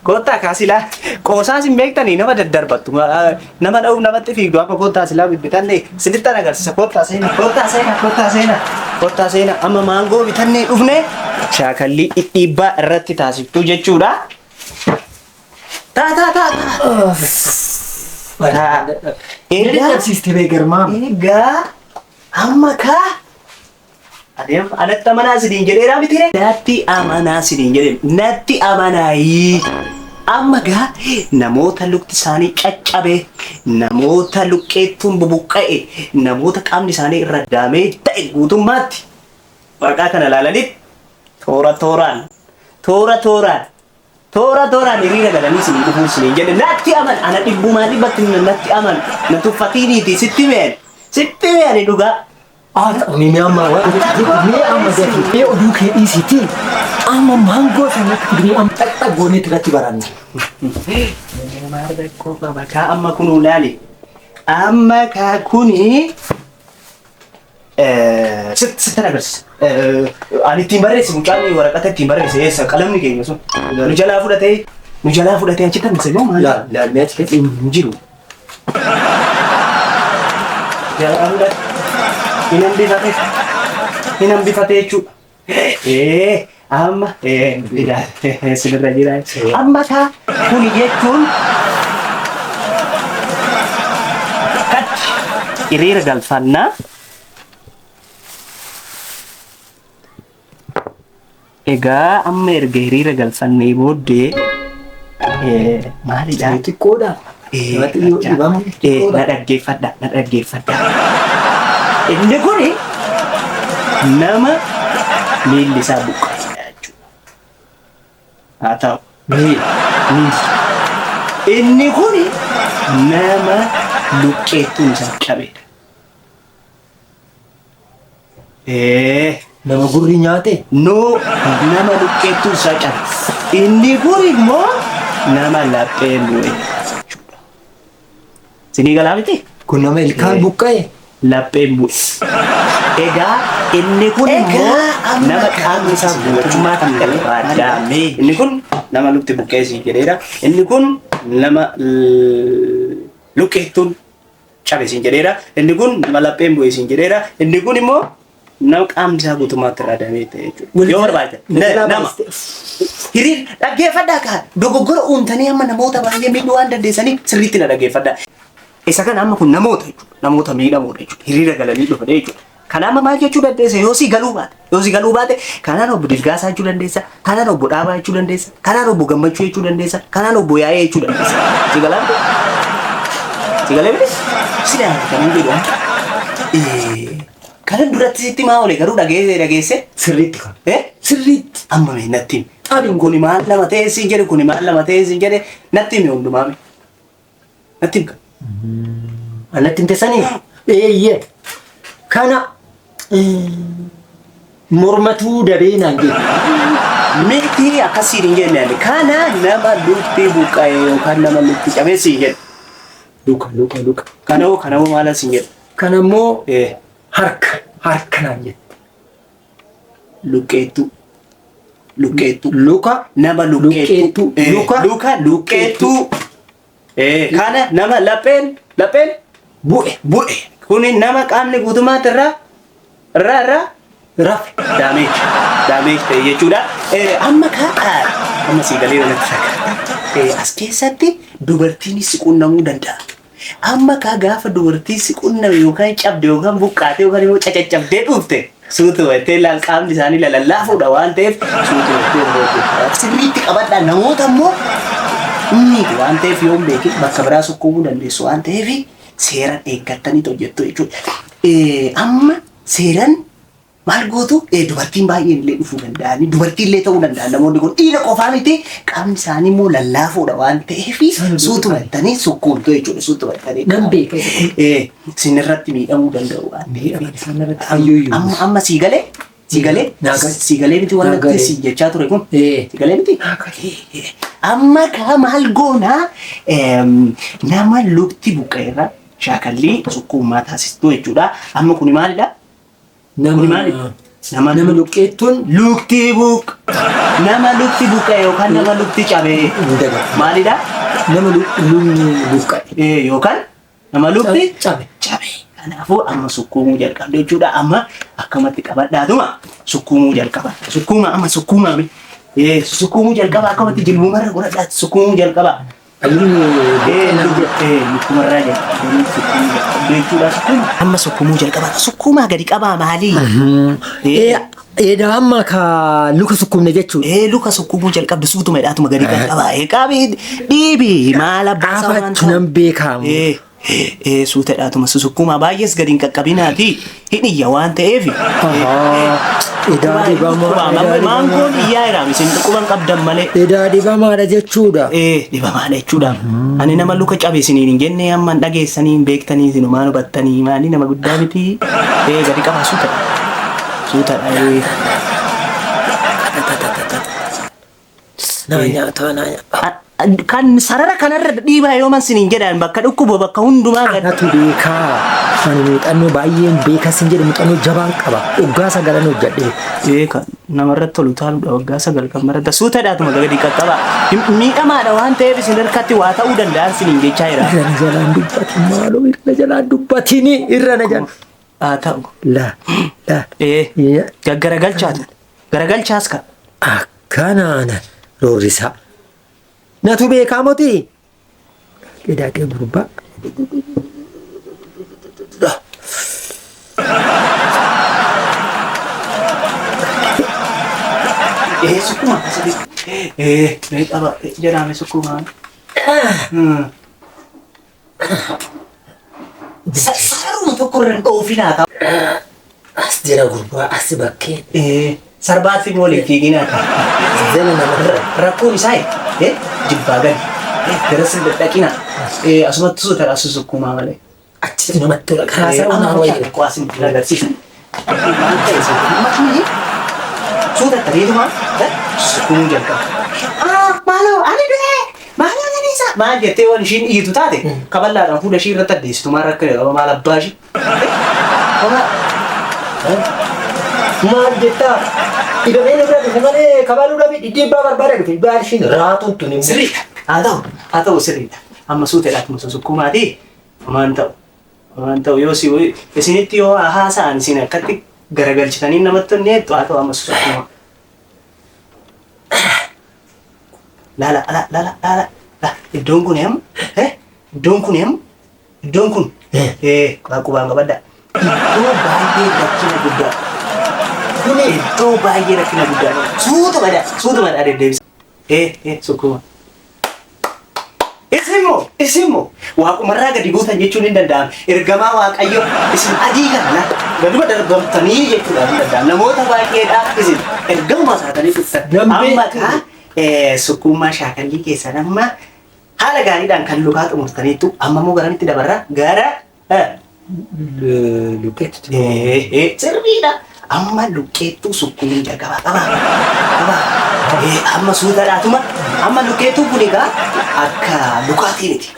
Kottaa kaa silaa qoosaa sin beektanii nama daddarbattu nama dha'uuf namatti fiigdu amma kottaa silaa bibbitanne sinittan agarsiisa kottaa seena kottaa seena kottaa seena kottaa seena amma maangoo bitannee dhufne shaakallii dhidhiibbaa irratti taasiftuu jechuudha. Taa taa taa taa. Taa. Egaa Dadhabsiiste bee garmaama. egaa amma kaa Ani amma anatti amanaa isiniin jedheeraa miti ree? Natti amanaa isiniin jedheen. Natti amanaayii. Amma gaa namoota lukti isaanii caccabe, namoota luqqeettuun bubuqqa'e, namoota qaamni isaanii irra daamee ta'e guutummaatti waraqaa kana ilaalanitti toora tooraan, toora tooraan, toora tooraan hiriira galanii isinii dhufuu isiniin jedhe. Natti aman ana dhibbumaa dhibbatti natti aman na tuffatiiniiti sitti me'an sitti me'ani dhugaa. Haa ta'u mee amma mee amma dafii mee oduu kee dhiisiitii amma maangoo sana akka fidnee amma xaxxa goonee irratti baranna. Maal rakkoo qaba kaa amma kunuu laali. Amma kaa kuni sittan agarsiisa. Ani ittiin barreesse mucaan waraqata ittiin barreesse eessa qalamni keenya sun. Nu jalaa fudhatee nu jalaa fudhatee achitti hambise moo maal? Laal laal mee achi keessa. Hin jiru. Jalaa fudhate. Hin hambifate. Hin hambifate jechuudha. Ee amma ee sirra jira. Amma kaa kuni jechuun akkatti hiriira galfannaa. Egaa amma erga hiriira galfannee booddee maalidha? Xiqqoodha. Namatti dhiyoo dhibamu Na dhaggeeffadha, na dhaggeeffadha. Inni kuni nama miilli isaa buqqa'edha jechuudha. Haa ta'u. Miilli. Inni kuni nama luqqeettuun isaa cabedha. Ee. Nama gurri nyaate. No, nama luqqeettuun isaa cabe. Inni kun immoo nama laphee bu'e jechuudha. Sinii galaa miti? Kun nama ilkaan buqqa'e. Lapheen bu'e. Egaa inni kun immoo nama qaamni isaa guutummaa kan barbaadame. Inni kun nama lukti buqqee siin jedheera. Inni kun nama luqqeettuun cabe siin jedheera. Inni kun nama lapheen bu'e siin jedheera. Inni kun immoo nama qaamni isaa guutummaatti irraa damee ta'e jechuudha. Yoo barbaadde nama hiriir dhaggeeffadhaa kaa dogoggora uumtanii amma namoota baay'ee miidhuu waan dandeessaniif sirriitti na dhaggeeffadhaa. Isa kana amma kun namoota jechuudha. Namoota miidhamoodha jechuudha. Hiriira galanii dhufan jechuudha. Kana amma maal jechuu dandeessa yoo si galuu baate yoo si galuu baate kanaan obbo Dilgaasaa jechuu dandeessa kanaan obbo Dhaabaa jechuu dandeessa kanaan obbo Gammachuu jechuu dandeessa kanaan obbo Yaa'ee jechuu dandeessa. Si galaa miti? Si galee miti? Si galee kanan jedhu amma. Kanan duratti sitti maa oole garuu dhageesse dhageesse. Sirriitti kan. Eh? Sirriitti. Amma mee natti himi. Xabiin kuni maal nama ta'e siin jedhe kuni maal nama ta'e siin jedhe natti himi hundumaa mee. Natti himi. Anatti hin teessanii? Eeyyee. Kana mormatuu dabee naan jedhe. Miti akkasiin hin jenne ani. Kana nama lukti buqqa'e yookaan nama lukti cabee siin jedhe. Luka luka luka. Kana hoo kana hoo maal siin jedhe? Kana immoo harka harka naan jedhe. Luqqeettuu. Luqqeettuu. Luka. Nama luqqeettuu. Luka. Luka luqqeettuu. Kana nama lapheen lapheen bu'e bu'e. Kuni nama qaamni guutummaatti irraa irraa irraa rafe damage damage ta'e jechuudha. Amma kaa amma sii galee natti fakkaata. As keessatti dubartiinis si qunnamuu danda'a. Amma kaa gaafa dubartiin si qunname yookaan cabde yookaan buqqaate yookaan immoo cacaccabdee dhufte suutuma jettee laal qaamni isaanii lalallaafuudha waan ta'eef suutuma jettee hordofte. Sirriitti qabadhaa namoota immoo miiti waan ta'eef yoo hin beekin bakka biraa sukkuumuu dandeessu waan ta'eef seeran eeggattanii hojjettu jechuudha. Amma seeran maal gootu dubartiin baay'een illee dhufuu danda'anii dubartii illee ta'uu danda'an namoonni kun dhiira qofaa miti qaamni isaanii immoo lallaafoodha waan ta'eef suutuma jettanii sukkuumtu jechuudha suutuma jettanii. Nan beeka isa kun. Isin irratti miidhamuu danda'u waan ta'eef. Miidhaman isaan irratti fayyuu Amma amma sii galee sii galee Naa gale. sii galee miti waan Naa natti gale. si jechaa ture kun. Ee. Sii galee miti? Naa gale. Amma kaa maal goonaa nama lukti buqqa'e irra shaakallii sukkuummaa taasistuu jechuudha. Amma kuni maalidha? Nama Kuni maalidha? Nama nama luqqeettuun lukti buqqa'e. Nama lukti buqqa'e yookaan nama lukti cabe. Maalidha? Nama lukni buqqa'e. Yookaan nama lukti Cabe. Cabe. Kanaafuu amma sukkuumuu jalqabde jechuudha. Amma akkamatti qabadhaatuma sukkuumuu jalqaba. Sukkuuma amma sukkuumaa mi? Sukkuumuu jalqaba akkamatti jilbumarra godhadhaati sukkuumuu jalqaba. Lukkumarraa jalqabdanii sukkuumuu jalqabde jechuudha. Sukkuuma. Amma sukkuumuu jalqaba. Sukkuumaa gadi qabaa maali? Edaa amma ka luka sukkuumne jechuudha. Luka sukkuumuu jalqabde suutuma hidhaatuma gadi qaqqabaa. Qabi dhiibi maal abbaa isaa waan Afachu nan beekamu. Suuta hidhaatuma sukkuumaa baay'ees gadi hin qaqqabinaati. Hin iyya waan ta'eef. Edaa dhibamaa. Maangoon iyyaa jira isin quban qabdan malee. Edaa dhibamaadha jechuudha. Dhibamaadha jechuudha. Ani nama luka cabe isiniin hin jenne amma hin dhageessanii hin beektanii isinumaan hubattanii maali nama guddaa miti. Gadi qabaa suutadha. Suutadha. Naa nyaataa naa nyaata. Kan sarara kanarra dhiibaa yoo man siniin jedhan bakka dhukkuba bakka hundumaa gad. Anatu beekaa. Ani muuxannoo baay'een beekaa sin jedhe muuxannoo jabaan qaba. Waggaa sagalan hojjedhe. Kan namarratti tolu taaluudha waggaa 9 kan baratta suutadhaatuma gadi qaqqaba. Miidhamaadha waan ta'eef isin harkatti waa ta'uu danda'an siniin jechaa jira. Irra na jalaan dubbatin maaloo irra na jalaan dubbatini irra na jalaan. Haa ta'u. La la. Gaggaragalchaatu. Garagalchaas ka. Akkanaan roorrisaa. Natu beekaa moti. Qedaaqee gurbaa. Sukkuma asirratti. Mee qaba jedhame sukkuma. Sararuma tokko irra dhoofinaa qaba. As jira gurbaa as bakkeen. Sarbaatti waliin fiiginaa qaba. Jala namarra. Rakkoon isaa jibbaa gadi. Gara sin dadhaqina. Asumatti suutadha as sukkumaa malee. Achitti namatti tola. Karaa isaa Amma waan wayii. tokko asin agarsiisa. Maal ta'e sun? Suuta tareetuma sukkuumuu jalqaba. Maaloo ani du'e maaloo ani isa maal jettee waan ishiin iyyitu taate kaballaadhaan fuula ishii irratti addeessitu maal rakkina qaba maal abbaa ishii. Maal jettaa? Dhibamee nurra dhufe malee kabaluu dhabe dhidhiibbaa barbaada dhufe. Baal ishiin raatuun tuni. Sirriidha. Haa ta'u sirriidha. Amma suuteedhaatuma sukkuumaati. Waan ta'u. Waan ta'u yoo si isinitti yoo haasa'an isin akkatti garagalchitanii namatti hin dhiyeettu haa ta'u amma sukkuuma. Laala laala laala laala iddoon kun amma iddoon kun amma iddoon kun qubaan qabadda. Iddoo baay'ee rakkina guddaa. Kun iddoo baay'ee rakkina guddaa. Suuta badaa deddeebisa. Sukkuuma. Isimmoo waaqumarraa gadi buutan jechuun hin danda'amu. Ergamaa Waaqayyo isin adii kana gaduma darbamtanii jechuudha hin danda'amu. Namoota baay'eedhaaf isin ergamuma isaatanii dhuftan. Amma kaa sukkuummaa shaakallii keessan amma haala gaariidhaan kan lukaa xumurtaniittu amma immoo garamitti dabarra gara Luqqeettu. Sirriidha. Amma luqqeettuu sukkuumuu jalqabaa qaba. Qaba. Amma suutadhaatuma amma luqqeettuun kun egaa akka lukaatii miti.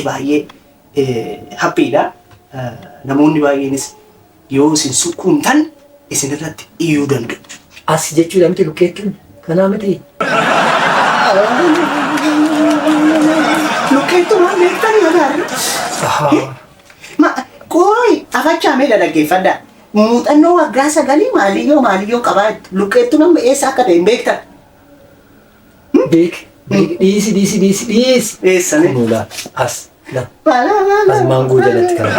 Baay'ee haphiidha. Namoonni baay'eenis yoo isin sukkuumtan isin irratti iyyuu danda'u. As jechuudha miti luqqeettuun kanaa miti. Luqqeettuu maal beektanii mataarra? Ma kooyi afachaa mee dhaggeeffadhaa. Muuxannoo waggaa 9 maaliyyoo maaliyyoo qabaa luqqeettuun amma eessa akka ta'e hin beektan. Beek dhiisi dhiisi dhiisi dhiisi. Eessa ne? Kunoo as la as maangoo jalatti kana.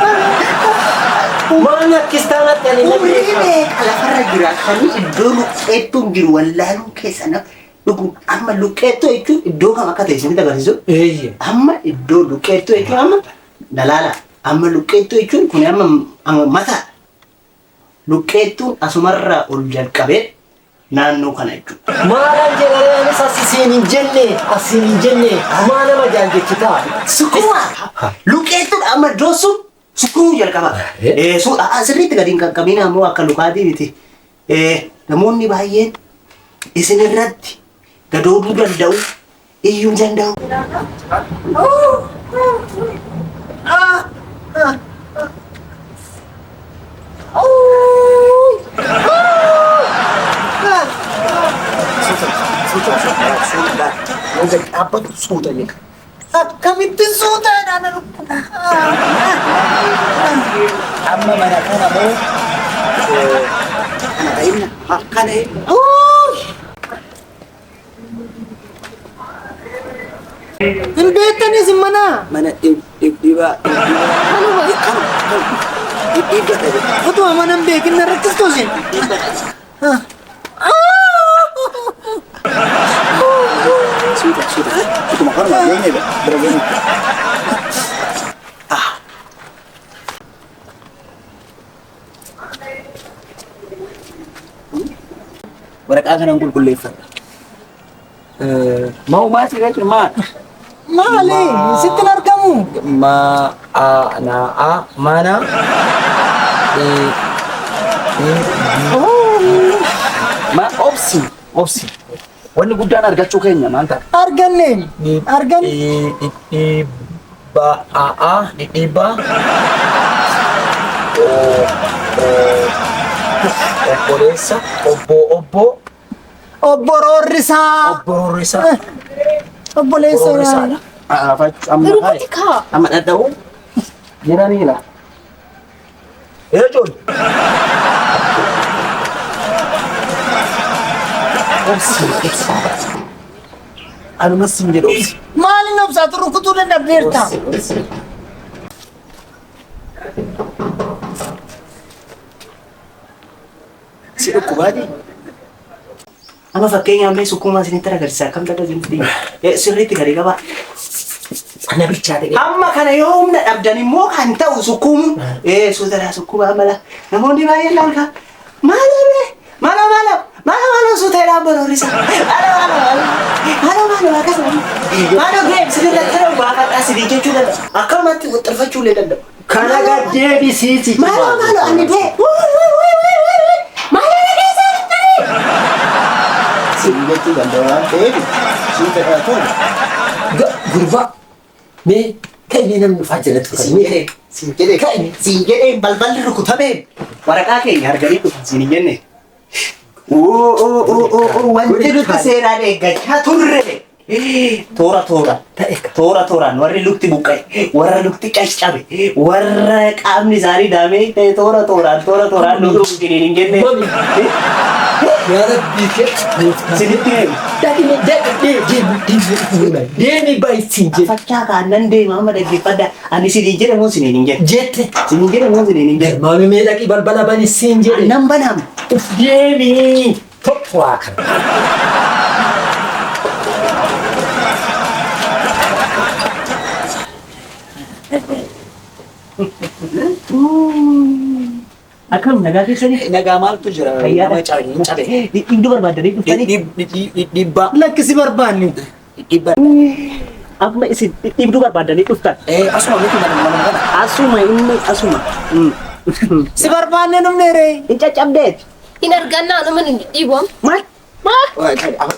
Maal akkistaanatti ani na Umrii beekaa. meeqa lafarra jiraatanii iddoo luqqeettuun jiru wallaaluun keessa na dhugu amma luqqeettuu jechuun iddoo kam akka ta'e isinitti agarsiisu. Eeyye. Amma iddoo luqqeettuu jechuun amma dalaala. Amma luqqeettuu jechuun kun amma mataa. Luqqeettuun asumarraa ol jalqabee naannoo kana jechuudha. Maalaan jedhanii anis asiin hin jenne asiin hin jenne maa nama jaanjechitaa. Sukkuuma! Luqqeettuun amma iddoo sun sukkuumuu jalqaba. Sirriitti gadi hin qaqqabin ammoo akka lukaatii miti. Namoonni baay'een isin irratti gadooduu danda'u, iyyuu danda'u. Suuta suuta. Yoo gadi dhaabbatu suuta jedha. Akkamitti suuta jedhaan rukkuta. Amma mana kana moo Kana ta'inna akkana Hin beektanis mana. Mana dhibba Kanuma. dhibba ta'e. Utuma mana hin beekin na rakkistu isin. Suuta suuta. Utuma kanuma geenye bira geenye. Waraqaa kanan qulqulleeffadha. Maumaa si jechuun maal? Maali? Sitti hin argamu. Ma a na a mana e e ma obsi obsi. Wanni guddaan argachuu keenya maal ta'a? Arganne. Arganne. Dhibba a a dhibba o o obboleessa obbo obbo Obbo Roorrisaa. obbo Roorrisaa. Obboleessa. Roorrisaadha. Amma Rukuti kaa. amma dhadha'u jiraniidha. Eejoon. Obsi obsi. Anumas sin jedhu obsi. Maaliin obsaatu rukutuu dadhabdeerta? Obsi. Si dhukkubaati. Amma fakkeenyaaf mee sukkuumaa isinitti agarsiisa akkam takka isinitti sirriitti gadi qabaa. Ana bilchaate. Amma kana yoo humna dhabdan immoo kan ta'u sukkuumuun suutadhaa sukkuumaa mala namoonni baay'een laalka maalo bee maalo maalo maalo maalo suutadhaa boroorisa maalo maalo maalo maalo akkasuma maalo geem sirriitti ta'u baafadhaa sidii jechuu danda'u akkanumatti wixxirfachuu illee danda'u. Kana gad deebisiiti. Maalo maalo ani bee maalo na keessa bittanii. Sidii jechuu danda'u waan ta'eef suutadhaa tolu. Gurbaa mee ka'inee namni dhufaa jalatti Siin jedhee siin jedhee siin jedhee balballi rukutamee waraqaa keenya arganii dhufan siin hin jenne. Wanti nuti seeraan eeggachaa turre toora toora toora tooraan warri lukti buqqa'e warra lukti caccabe warra qaamni isaanii daamee ta'e toora tooraan toora tooraan nu dhufu siin hin jenne. Yaa Rabbii kee. Sinitti himi. Dhaqni dhaqni deemi deemi deemi bayi siin jedhe. Fachaa kaannan deema amma dhaggeeffadha. Ani siin jedhe moo siin hin jenne. Jette. Siin jedhe moo siin hin jenne. Maami mee dhaqi balbala bani siin jedhe. Nan banaam. Uf deemi. Tokko waa kana. Akkam nagaa keessanii? Nagaa maaltu jira? Nama cabe cabe. Dhibduu barbaadanii dhuftanii? Dhibba. Lakkisi barbaanne. Dhibba. Amma isin dhibduu barbaadanii dhuftan. Asuma miti mana mana kana. Asuma inni asuma. Si barbaanne dhufne ree. Hin caccabdeet. Hin argannaa nama hin dhidhiibu. Maal? Maal?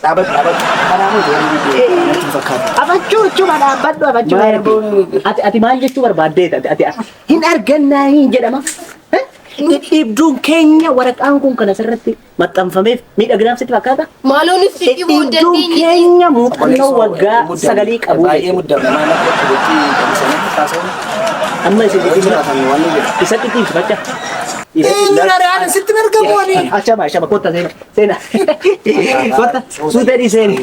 Dhaabatu dhaabatu. Kanaa miti natti hin fakkaatu. Afachuu jechuudha dhaabbadhu afachuu. Ati ati maal jechuu barbaaddeet ati ati hin argannaa hin jedhama. Dhibduun keenya waraqaan kun kan asirratti maxxanfameef miidhaginaaf sitti fakkaata? Maaloo nuuf dhidhiibuu hin Dhibduun dandeenye. keenya muuxannoo waggaa 9 qabu. Baay'ee muddamna maal akka gochii qabisanii taasifamu. Amma isin Yoo jiraatan waan ni jedhu. isa dhidhiibsifacha. Eenyuun ari'aan sitti hin argamu ani. Achama achama kotta seena seena. Kotta suutee seeni.